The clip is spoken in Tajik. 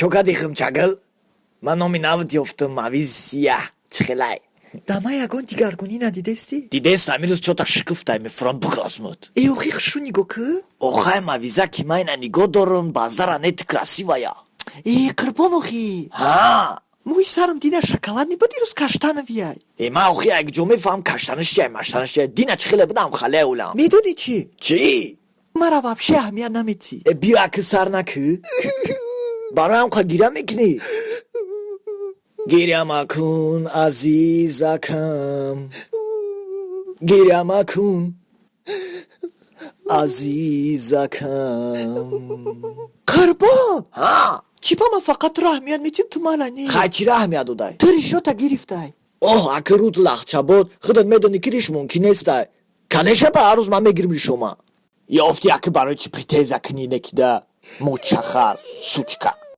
Чо кади, химчагил? Ман номи навт ёфтам, мавизи сияҳ. Чӣ хелай? Дама ягон дигаргунӣ надидестӣ? Дидест, амирӯз чота шикуфтай, мефурам бугазмуд. Э, охи, хушу нигоҳ кӣ. Охай, мавиза ки ман ина нигоҳ дорам, базара не, ты красивая. Э, қурбон, охи. Ҳа. Мӯи сарам дина шоколадный буд, ирӯз каштановый ай. Э, ман охи якҷо мефаҳмам, каштаниш чиай, маштаниш чиай. Дина чӣ хеле будам, хале улам. Медонӣ чӣ? Чӣ? Мара вообще аҳамият наметӣ. Э, биё, аки, сар накӣ. Бароям қа гиря мекунӣ? Гиря макун, азизакам, гиря макун, азизакам. Қурбон. Ҳа. Чӣ ба ман фақат туро аҳамият метим, ту мала не? Хай, чира аҳамият додай? Ту ришота гирифтай. Оҳ, аки рут лахчабод, худат медонӣ, ки риш мумкин нестай. Конечно, ба ҳар рӯз ман мегирим ришома. Ёфти, аки, барои чӣ претензия кунӣ? Некида мочахар, сучка.